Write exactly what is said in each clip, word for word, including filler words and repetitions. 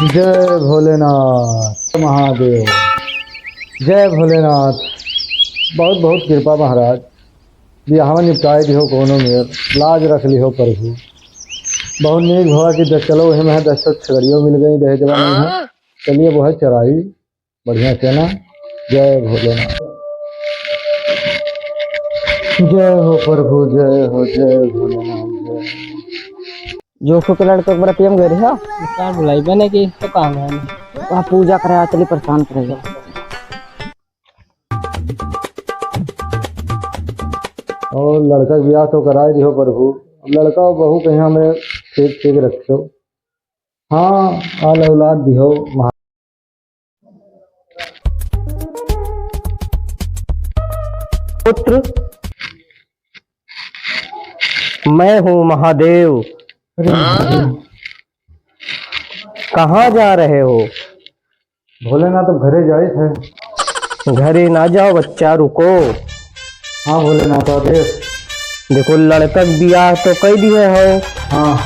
जय भोलेनाथ महादेव, जय भोलेनाथ। बहुत बहुत कृपा महाराज, बियाहवा निपटाए दिहो कौनो मेर, लाज रख लिहो प्रभु। बहुत नीक भवा कि दस, चलो वही में दस ठो छगड़ियो मिल गई दहेजवा में है। चलिए वो है चराई, बढ़िया से ना। जय भोलेनाथ। जय हो प्रभु, जय हो, जय भोलेनाथ, जय। जोखू के लड़का के बराती में गए रहे हो? का बुलाई बने की तो काम है। वहाँ पूजा करे, चली परेशान करे। और लड़का के ब्याह तो कराए दिहो प्रभु, अब लड़का और बहू कहीं हमें ठीक ठीक रखियो। हाँ, आल औलाद दिहो। पुत्र, मैं हूँ महादेव। अरे महादेव। कहाँ जा रहे हो? भोलेनाथ, अब घरे जाइत है। घरे ना जाओ बच्चा, रुको। हाँ भोलेनाथ, आदेश। देखो, लड़का के बियाह तो कई दिहे हो। हाँ।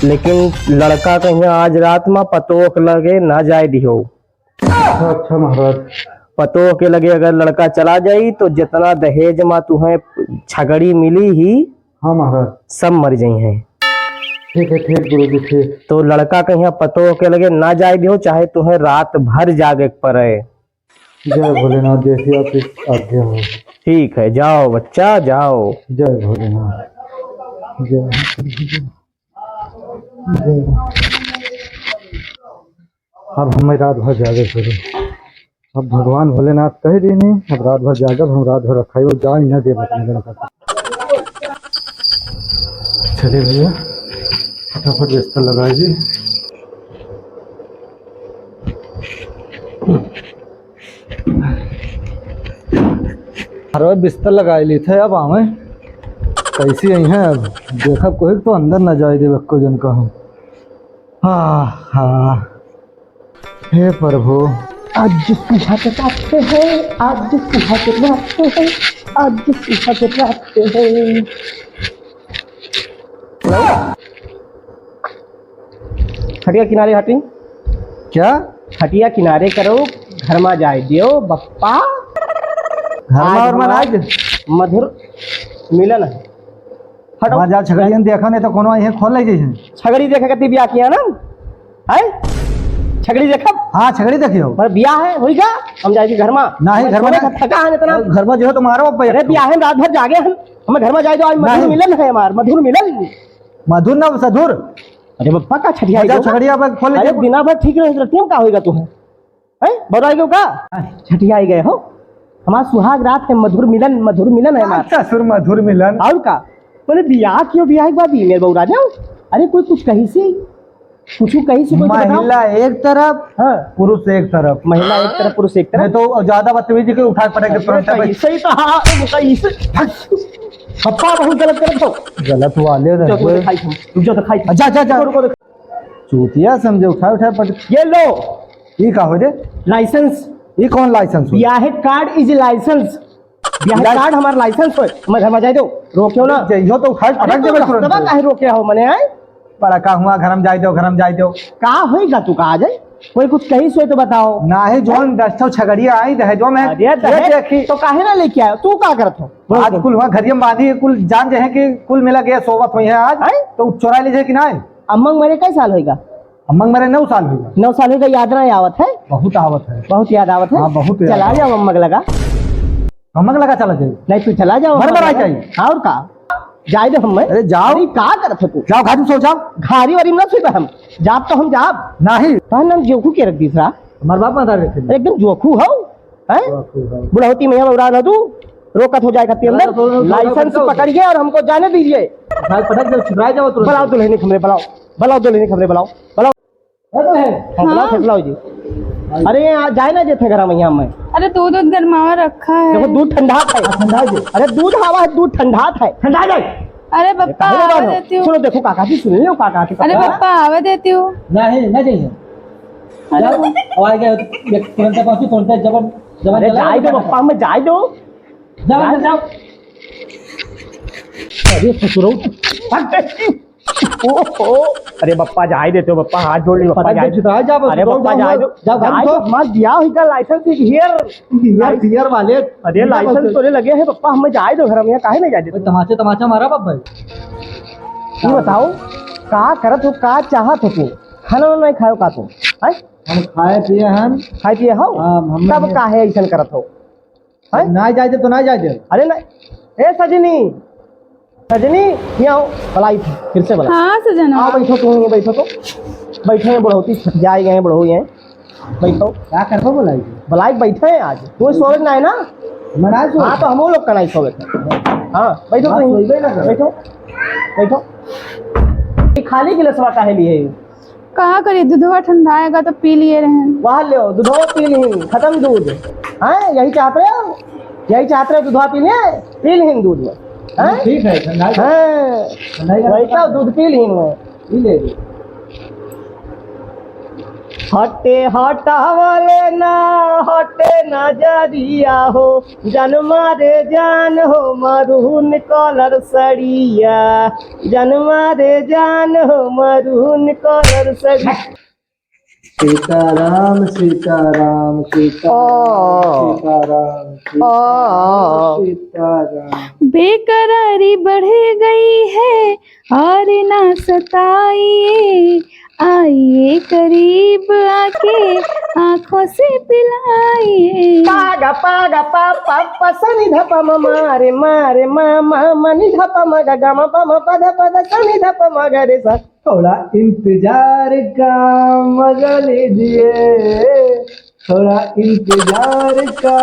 लेकिन लड़का कहीं आज रात में पतोह के लगे ना जाए दिहो। अच्छा, अच्छा महाराज। पतोह के लगे अगर लड़का चला जाई तो जितना दहेज में तुहें छगड़ी मिली ही, हाँ महाराज। सब मर जाई हैं। ठीक है, ठीक गुरु जी, ठीक। तो लड़का कहीं पतोह के लगे ना जाए दिहो, चाहे तुहें रात भर जागे के पड़े। जय भोलेनाथ, जैसी आपकी आज्ञा हो। ठीक है, जाओ बच्चा, जाओ। जय भोलेनाथ। जय, जय। अब हमें रात भर जागे करी। अब भगवान भोलेनाथ कह दीनी, अब रात भर जागब हम, रात भर रखाई, वो जान न दे अपने लड़का को। चलिए भैया, फटाफट बिस्तर लगाई जी। अरे बिस्तर लगाई ली थे, अब आवे कैसी आई हैं, अब देखब कोई तो अंदर न जाए देवे कोई जन का हम। हाँ, हाँ। हे प्रभु। आज सुहाग रात है, आज सुहाग रात है, आज सुहाग रात है। खटिया किनारे हटी। क्या? खटिया किनारे करो, घर मा जाए दियो बप्पा। घर मा आज और हमार मनाज? मधुर मिलन है। हटो। वहाँ जा छगड़ियन देखा नहीं तो कोनो यहीं खोल ले जइसे। छगड़ी देखे कती बियाह किया ना? हैं? छगड़ी देखब? हाँ, छगड़ी देखियो। पर बियाह है, होई का? हम जाए घर मा। नहीं, घर मा थोड़े नहीं। थका है इतना। घर मा जो है तुम्हारा वो अरे बियाह है, रात भर जागे हैं। हमें घर मा जाए दो, आज मधुर नहीं। मिलन है हमार, मधुर मिलन। मधुर ना सधुर। अरे बप्पा का छठिया जाओ। छगड़िया पे खोल ले अरे जाओ। दिना भर ठीक रहे, तुम का होएगा तू है? हैं? बौराई गयो का? हाँ। छठियाई गए हो? हमार सुहाग रात है, मधुर मिलन, मधुर मिलन है हमार। अच्छा, ससुर मधुर मिलन। और का? बोले, बियाह कियो, बियाह के बाद ई मेर बौरा जाओ। अरे, कोई कुछ कही से? कुछ कही से, कोई तो बताओ। महिला एक तरफ, हाँ। पुरुष एक तरफ। महिला एक तरफ, पुरुष एक तरफ। नहीं तो ज्यादा बदतमीजी के उठा के पटक दे तुरंत। सही, सही तो, हाँ, सही से। पप्पा बहुत गलत करत हो। गलत वाले रहे। रुक जाओ, तो खाई हम। रुक जाओ, तो खाई। जा, जा, जा। रुको, रुको, रुको। चूतिया समझे, उठा, उठा पट। ये लो। ये का हो रे? License। ये कौन license हो? ब्याहे card is license। ब्याहे लाइ- card हमार license होय। मैं घर मा जाए दो। रोक्यो ना। जइहो तो उठा, अरे पटक तो देबे तुरंत। रस्तवा काहे रोके हो मने, आए? बड़ा का हुआ, घर मा जाए दो, घर मा जाए दो। का होई गा तू का आ जाए? कोई कुछ कही सोई तो बताओ। नाही, जोन दस ठो छगड़िया आई दहेजो में, अरे ये दहेज देखी। तो काहे ना लेके आयो? तू का करत हो? आज कुल हुआ घरिया में बांधी, कुल जान जे है कि कुल मिला के सोवत हुई है आज, हैं? तो चोराई ले जाए कि ना? अम्मा के मरे कई साल होइगा? अम्मा के मरे नौ साल होइगा। नौ साल होइगा, याद ना आवत है? बहुत आवत है। बहुत याद आवत है? हाँ, बहुत याद चला आवत। जाओ अम्मा के लगा। अम्मा के लगा चला जाए। नहीं, तू चला जाओ मर अम्मा के मराई लगा। जाए। और का? जाए दे हम। अरे जाओ। अरे का करत हो तू? जाओ घर में सो जाओ। घारी वारी में ना सोइबे हम। जाब तो हम जाब। नहीं। तहन नाम जोखू के रख दीस रहा। हमार बाप मदार रहते हैं। अरे एकदम जोखू हो। हैं? बाप रे बाप। बुढ़ौती में यहाँ उड़ा ना तू, रोकत हो जाए खातिर अंदर। चलो, चलो, चलो, लाइसेंस चलो। पकड़िए और हमको जाने दीजिए। भाई, पटक दो, छिपराई जाओ तुरंत। बुलाओ दुल्हन के हमरे, बुलाओ, बुलाओ दुल्हन के हमरे, बुलाओ, बुलाओ। अरे, हाँ, बुलाओ, हाँ। बुलाओ जी। अरे, यहाँ जाए ना जेठे घर में, यहाँ में। अरे, दूध, दूध गरमावा रखा है। देखो, दूध ठंडा है। हाँ, ठंडा है जी। अरे, दूध हवा है, दूध ठंडा है। ठंडा है। अरे, पप्पा, कहाँ आवा बात हो? देती हूँ। सुनो, देखो, काका जी, सुन लो, काका जी, अरे, पप्पा। पप्पा, आवा देती हूँ। नहीं, नहीं चाहिए। अरे, जाओ, अब आ गया, तुरंत पहुंचू, तुरंत जब, जब अरे, चला, जाए दो, बप्पा, हमें जाए दो। जाओ, जाओ। जाओ। अरे, ससुरो, भाग। ओहो, अरे बप्पा, जाए देते हो बप्पा, हाथ जोड़ ली बप्पा, पता जाए। नहीं, जा, जा, बस अरे दौड़, बप्पा, दौड़, जाए दो, जा, जा, जाए दो, दौड़। मत दिया ही का लाइसेंस की घेर। बियर, बियर वाले। अरे लाइसेंस तोरे लगे है बप्पा, हमें जाए दो घर में, काहे नहीं जाए देते? तमाचा, तमाचा मारा बप्पा। ये बताओ, का करत हो, का चाहत हो तू? खाना वाना नहीं खायो का तू? हैं? हम खाए पिए हन। खाए पिए हो? हाँ, हम तब नहीं। काहे ऐसन करत हो? हैं? ना जाए दे तो ना जाए दे। अरे ना, ए सजनी, सजनी, यहाँ आओ, बुलाई थे, फिर से बुलाई। हाँ सजना। आओ बैठो, तुम ये बैठो तो। बैठे हैं बुढ़ौती, जाए गए हैं बुढ़ऊ हैं, बैठो। क्या करबो बुलाई? बुलाई बैठे हैं आज, तू सोवे ना है ना? मना सो। हाँ, तो हम लोग का नहीं सोवे थे। हाँ, बैठो हाँ, तुम। सोइबे ना करे। बैठो, बैठो। ये खाली गिलसवा काहे लिए? का करी, दुधवा ठंडाएगा तो पी लिए रहेन। वाह, लो, दुधवा पी लीन, खत्म दूध। हैं, यही चाहत रहे हो? यही चाहत रहे, दुधवा पी ले, पी लीन दूध में। हैं? ठीक है, ठंडा है। हाँ। ठंडा है। वही तो, दूध पी लीन में। पी ले। हटे हटावले ना, हटे नजरिया हो, जन मारे जान हो मरून कलर सड़िया, जन मारे जान हो मरून कलर सड़िया। सीताराम, सीताराम, सीताराम, ओ। सीताराम, ओ। सीताराम, सीताराम। बेकरारी बढ़ गई है और ना सताइए, आइए करीब आके आँखों से पिलाइए। पागा पागा पा पा पा सनी धपा म मारे मारे मा मा मनी धपा म गा गा म पा म पा ध पा ध सनी धपा म गा रे सा। थोड़ा इंतजार का मजा लीजिए, थोड़ा इंतजार का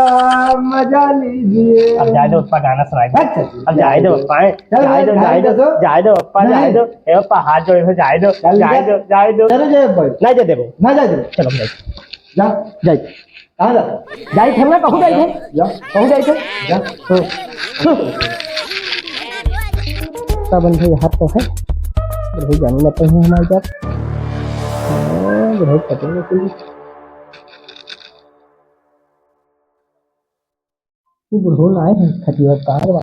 मजा लीजिए। अब जाए दो पप्पा, गाना सुनाई दो। अच्छा, अब जाए दो पप्पा, चलो, जाए दो, जाए जाए दो, दो। जाए दो पप्पा, नहीं। जाए दो। ए पप्पा, हाथ जोड़े हो, जाए दो, चल, जाए जा। दो, जाए दो। चलो, जाए भाई। नहीं जाए देबो। ना जाए देबो। चलो, हम जाए। जा। जाए। कहाँ जा? जाए थे ना, कहूँ जाए थे? जा। कहूँ जाए थे? जा। हम्म। सब बंधे हाथ तो है। बुढ़ऊ जाने ना पहले हमारे साथ। हाँ, बुढ़ऊ पटेंगे कुल। तू बुढ़ऊ ना आए हैं, खटिया तार बा।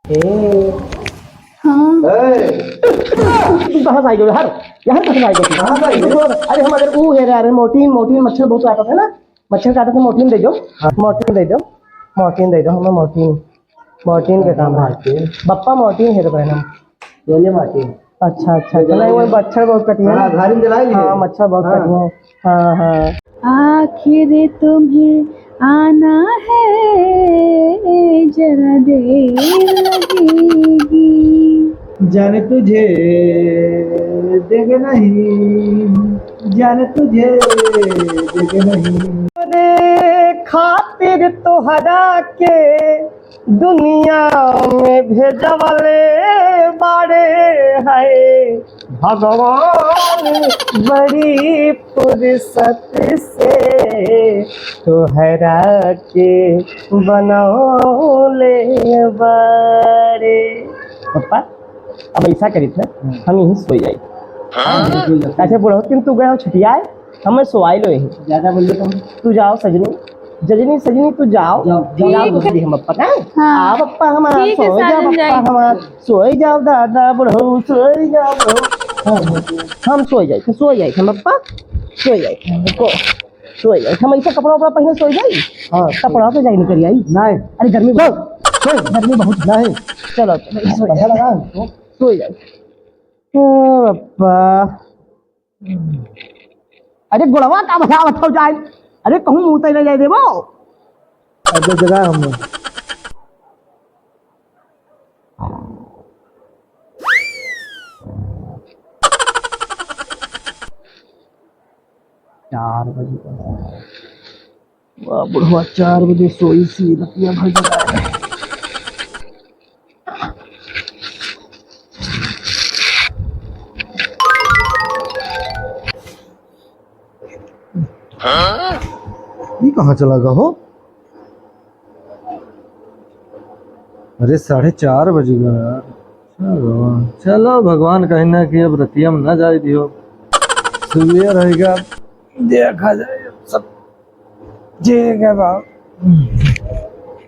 ए। हाँ। ए। तू कहाँ से आई गयो यार? यहाँ कहाँ से आई गयो? कहाँ से आई गयो? अरे हम अगर ऊ है रे, अरे मोर्टीन, मोर्टीन मच्छर बहुत काटत है ना, मच्छर काटत है, मोर्टीन दे दो। हाँ। मोर्टीन दे दो, मोर्टीन दे दो, हमें मोर्टीन। मोर्टीन के काम है। मोर्टीन। बप्पा मोर्टीन है तो बहन हम। बोलिए मोर्टीन। अच्छा, अच्छा, ये अच्छा, नहीं, वो जलाई मच्छर बहुत कटी है। हाँ, घारी में जलाई लिए। हाँ, मच्छर बहुत हाँ। कटी है। हाँ, हाँ। आखिर तुम्हें आना है, जरा देर लगेगी। जाने तुझे देंगे नहीं, जाने तुझे देंगे नहीं। तोरे खातिर तोहरा के दुनिया में भेजवले बाड़े है भगवान बड़ी फुर्सत से तोहरा के बनौले बाड़े। पप्पा, अब ऐसा करी थे, हम्म। हम यहीं सो जाई। हाँ, बिल्कुल, बिल्कुल। ऐसे बुढ़ौती में तू गए हो छठियाए, हमें सोआई लो यहीं। ज्यादा बोलिए तो। तू जाओ सजनी, जजनी सजनी तू जाओ। जाओ, जाओ। जाओ, जाओ। हम पप्पा का है? हाँ। आ पप्पा हमारा, ठीक है, सोई जा साजन पप्पा जाए। हमारा, सोई जाओ दादा बुढ़ऊ, सोई जाओ बुढ़ऊ। हाँ, हाँ। हम सोई जाए, सोई जाए हम पप्पा, सोई जाए। को, सोई जाए। हम ऐसा कपड़ा उपड़ा पहने सोई जाए? हाँ। कपड़ा पे जाए निकल आई। नहीं। अरे गर्मी बहुत। सोई। गर्मी बहुत। नहीं। चलो, चलो, सोई पंखा जाए। लगा है। सोई जाए। ओ पप्पा। अरे गोड़वा का बजावत हो जाए? अरे कहूँ मुँह तैले ले देबो। अरे जगह हम। चार बजे का। वाह, बुढ़वा चार बजे सोई सी, रतिया भर जगा है। ये कहाँ चला गया हो? अरे, साढ़े चार बज गया यार। चलो, चलो, भगवान कहीं ना कि अब रतिया में ना जाए दियो। सुबह रहेगा, देखा जाए सब। ठीक है बाबू।